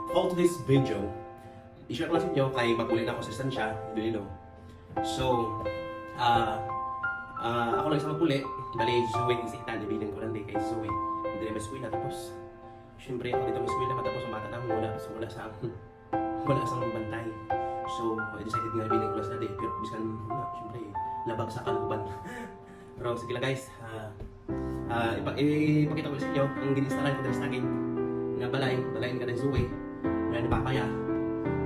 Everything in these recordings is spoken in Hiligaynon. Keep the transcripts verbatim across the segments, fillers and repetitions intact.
For today's video, i-share ko lang sa inyo kay mag-uli na ako sa Estancia, Iloilo. So, ah, ah, ako lang isa mag-uli, bali, Zoe, isa kita, nabilin ko lang di kay Zoe. Hindi na may eskwela, tapos, syempre, ako dito may eskwela, tapos ang bata namin wala, so wala sa, wala sa bantay. So, I decided nga, bilin ko lang sa dati, pero bisan, wala, syempre, labag sa kalooban. Pero sige lang, guys, ah, ah, ipa-, ipakita ko sa inyo ang gin-instalan ko diri sa akin nga balay, balay ni Kaday Zoe, nga ni Papa ya.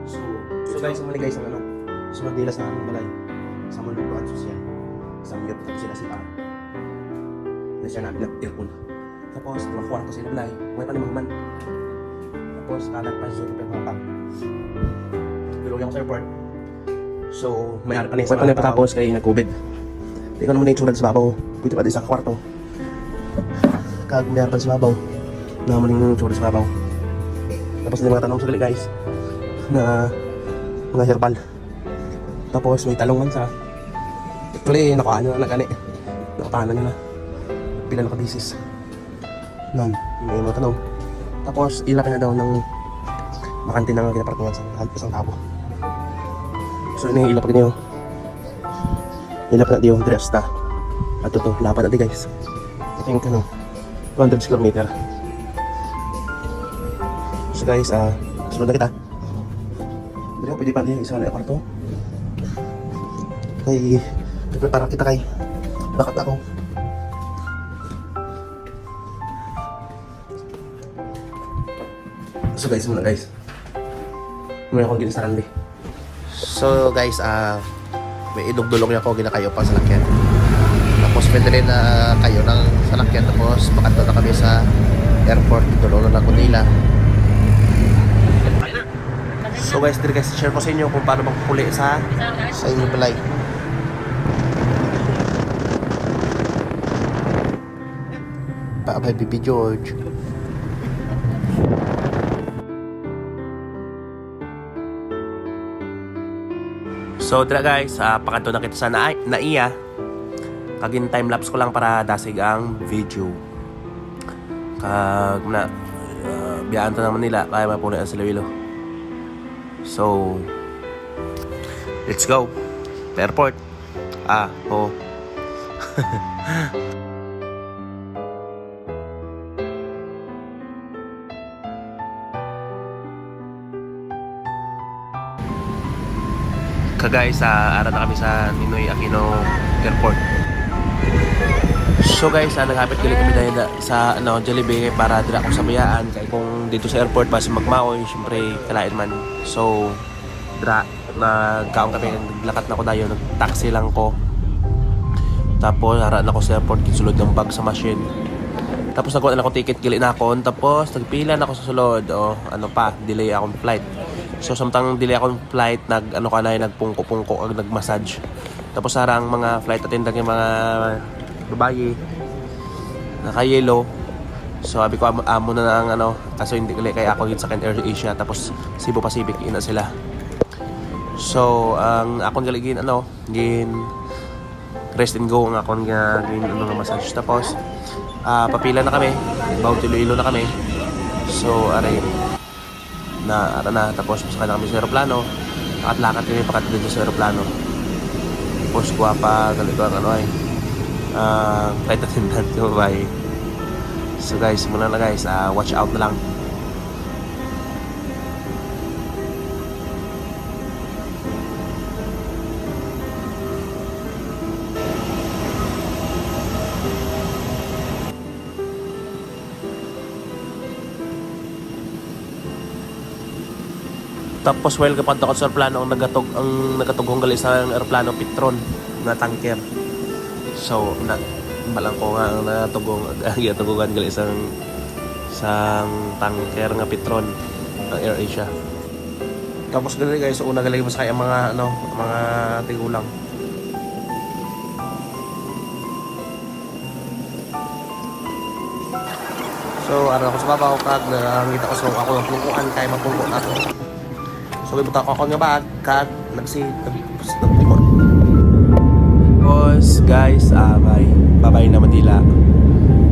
So, so guys, mali guys, ang ano, so magdilas na ang balay sa mga lutuan sosyal. Sa mga tapos sila sila. Na siya na, na aircon. Tapos, mga kwarto sila balay. May pa naman man. Tapos, kalat pa siya, pero mga pag. Pero yung sa airport, so, may ara pa na yung Wala pa na sa patapos kay nag-covid. Di ko naman yung itsura sa babaw. Pwede pa di sa kwarto. Kag may ara pa sa babaw. Na mo yung itsura sa babaw. Tapos, may mga tanom sa gali, guys. Na mga herbal. Tapos, may talong man sa. Actually, nakuha na na gani. Nakuha na na. Pila na ka bisis. Nan, may mga tanom. Tapos, ilap na daw ng bakante na nga ginaparkingan sa isang tabo. So, ini ilap niyo. Ilap na diyo, diri hasta. Ato to, lapad na di, guys. I think, ano, two hundred square meter. So, guys, ah, sunod na kita. Dili, pwede pa niya isa na kwarto. Kay, prepara kita kay. Bakat ako. So guys, muna guys. Muna akong ginasaran di. So guys, ah, may idugdulong niya ako, ginakayo pa sa lakyan. Tapos pwede rin na kayo ng salakyan, tapos makadto na kami sa airport, idulong na ako nila. So guys, diri guys, share ko sa inyo kung paano magpuli sa, sa inyo balay. Bye-bye, Baby George. So, dira guys, ah, pakadto na kita sa na, na iya. Kag in time lapse ko lang para dasig ang video. Kag na, ah, biyaan to naman nila, kaya mapuli ang sila Iloilo. So, let's go. Airport. Ah, oo. Ka guys, ah, ara na kami sa Ninoy Aquino Airport. So guys, ah, naghapit gali kami dahil da-, sa, ano, Jollibee para dira akong sabayaan. Kay kung dito sa airport, basi magmaoy, syempre, kalain man. So, dira, nagkaon kami, naglakat na ko dayon, nag-taxi lang ko. Tapos, ara na ko sa airport, gisulod ng bag sa machine. Tapos, nagkuha na ako ticket, gali na akon. Tapos, nagpila na ako sa sulod. O, ano pa, delay akong flight. So, samtang delay akong flight, nag, ano ka na, nagpungko-pungko, ag nag-massage. Tapos, ara ang mga flight attendant, yung mga babayi, naka-yellow. So, sabi ko, amo, amo na ang ano, kaso hindi gali kay ako yun sa Air Asia, tapos Cebu Pacific, ina sila. So, ang akon gali gin, ano, gin rest and go ang akon nga gin, ano, nga massage. Tapos, ah, papila na kami, about Iloilo na kami. So, aray, na, ara na, tapos pasakay na kami sa aeroplano. Lakat-lakat kami pakadto dito sa aeroplano. Tapos, guwapa, ganito ang ano ay, ah, flight attendant, yung babae. So, guys, muna na, guys, ah, watch out na lang. Tapos, while gapadto ako sa aeroplano, ang nagatug-, ang nagatughong gali sa aeroplano, Petron nga tanker. So, na, balang ko nga ang natughong, ang gatughungan gali sa, sa tanker nga Petron, ang Air Asia. Tapos gali, guys, una gali masakay ang mga, ano, mga tigulang. So, ara ako sa babaw, kag nakangita ko sa ako ng pungkuan, kay mapungko na ako. So, gibuta ko ako nga bag, kag nagsi-, nag-, nagpungko. Boss, guys, ah, bye. Bye-bye na Manila.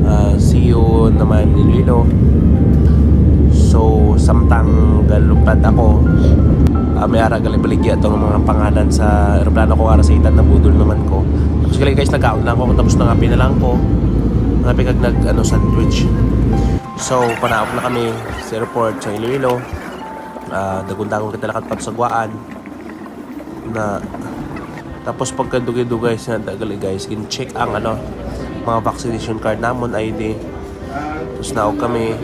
Ah, see you naman Iloilo. So, samtang galupad ako, ah, may ara gali baligya tong mga pangalan sa eroplano ko, ara sa itan na budol naman ko. Tapos gali guys, nagkaon lang ako, tapos nangapi na lang ko. Nangapi kag nag, ano, sandwich. So, panaog na kami sa airport sa Iloilo. Ah, dagon-dagon kita lakat pa sa Guaan. Na, tapos pagkadugay-dugay sa dagali guys, gin-check ang, ano, mga vaccination card namon, I D. Tapos naog kami.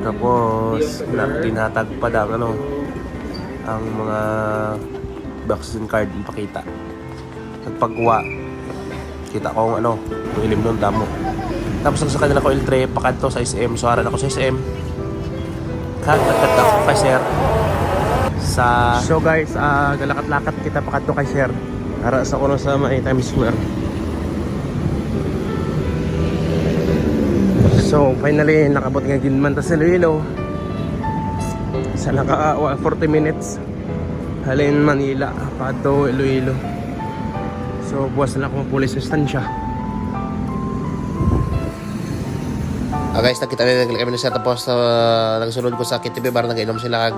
Tapos na, ginhatag pa dang, ano, ang mga vaccine card, ipakita. Nagpagwa. Kita ko ang, ano, ang ilim nun, damo. Tapos nagsakay na lang ko L three, pakadto sa S M. So, ara na ko sa S M. Kag nagkadto ako kay sir sa... So guys, ah, galakat-lakat kita pakadto kay sir. Ara sa kuno sa may Times Square. So, finally, nakabot nga gid man ta sa Iloilo. Sa naka, ah, forty minutes. Halin Manila, padto Iloilo. So, buwas na ako mapulis sa distansya. Ah, guys, nagkita na lang kami ni sir, tapos, ah, nagsulod ko sa K T V bar, nag-inom sila kag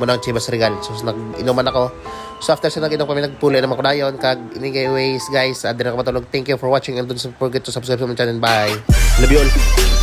muna ang Chivas Regal. So, nag-inuman ako. So, after sa nag-inom kami, nagpuli naman ko dayon. Kag, anyways, guys, ah, diri na ako matulog. Thank you for watching and don't forget to subscribe sa my channel. Bye. Love you all.